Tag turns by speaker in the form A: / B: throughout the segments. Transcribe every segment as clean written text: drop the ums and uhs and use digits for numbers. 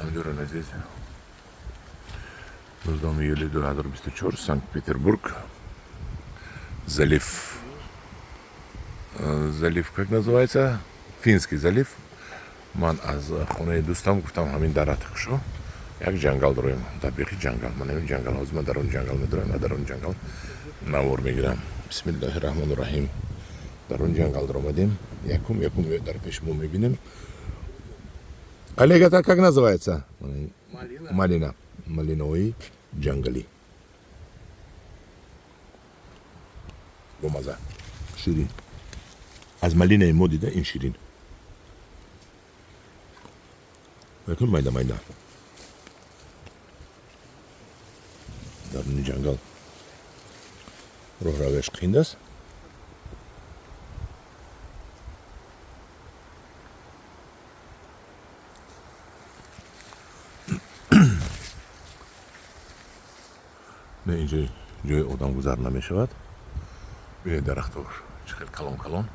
A: Ҳамдиёрони азиз, 19 июли 2024, Санкт-Петербург, залив, залив как называется, Финский залив. Ман аз хонаи дӯстам гуфтам, ҳамин дара кушо, як ҷангал дороем, дар бехи ҷангал. Ман ҳамин ҷангал, ҳозир ман дар он ҷангал медороем ва дар он ҷангал навор мегирам. Бисмиллоҳи раҳмони раҳим. Дар он ҷангал даромадем. Якум дар пеши мо мебинем. Олег, это как называется?
B: Малина.
A: Малина. Малинои ҷангалӣ. Бомаза. Ширин. Аз малинаи мо дида ин ширин. Якун майда майда. Дар ин ҷангал роҳравияш қинд аст. Не, инҷо ҷои одамгузар намешавад. Бинед, дарахтош чӣ хел калон калон.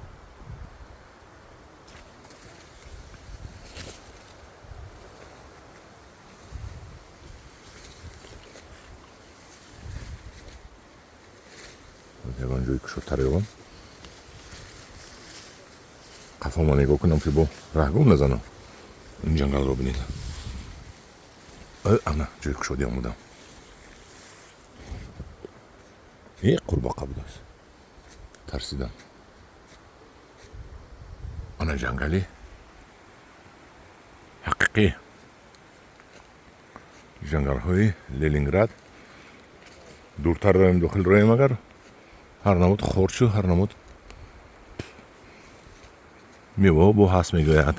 A: Ягон ҷои кушодтар ёбам, қафома нигоҳ кунам, ки бо раҳгум назанам. Ин ҷангалро бинед. Ана ҷои кушодӣ омадам. Е, қурбоқа будааст, тарсидам. Ана ҷангали ҳақиқӣ, ҷангалҳои Ленинград. Дуртар роем, дохил роем, агар ҳар намуд хорчу, ҳар намуд меваҳо бо ҳаст, мегӯяд.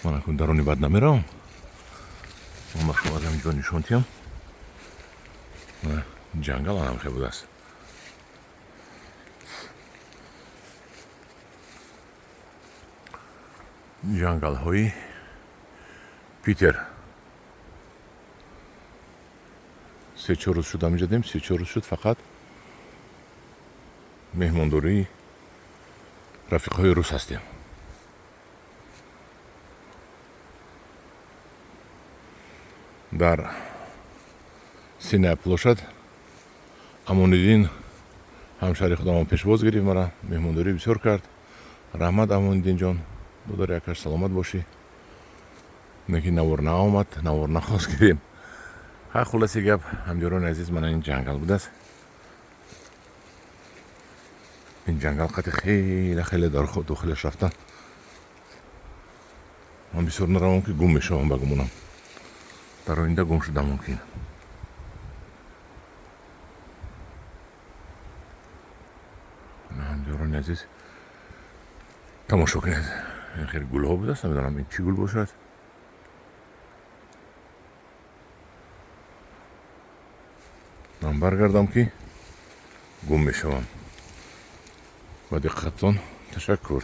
A: Ман акун даруни бад намеравам, ман ба шумо аз ҳамин ҷо нишон тиҳам. Ҷангал анам хел будааст. Ҷангалҳои Питер. 3-4 рӯз шуд ҳаминҷа дем, 3-4 рӯз шуд, фақат меҳмондории рафиқҳои рус ҳастем. Дар Сенная площадь Амониддин ҳамшаҳри худамон пешвоз гирифт мара, меҳмондорӣ бисёр кард. Раҳмат, Амониддинҷон, додари акаш, саломат бошӣ. Лекин навор наомад, навор нахост гирем. Ха, хулоси гап, ҳамдиёрони азиз, мана ин ҷангал будааст. Ин ҷангал қати хеле хеле дар дохилаш рафтан, ман бисёр наравам, ки гум мешавам. Ба гумонам, дар оинда гум шуда мумкин. Ҳамдиёрони азиз, тамошо кунед, ин хеле гулҳо будааст. Намедонам, ин чӣ гул бошад. Ман баргардам, ки гум мешавам. Ба диққатон ташаккур.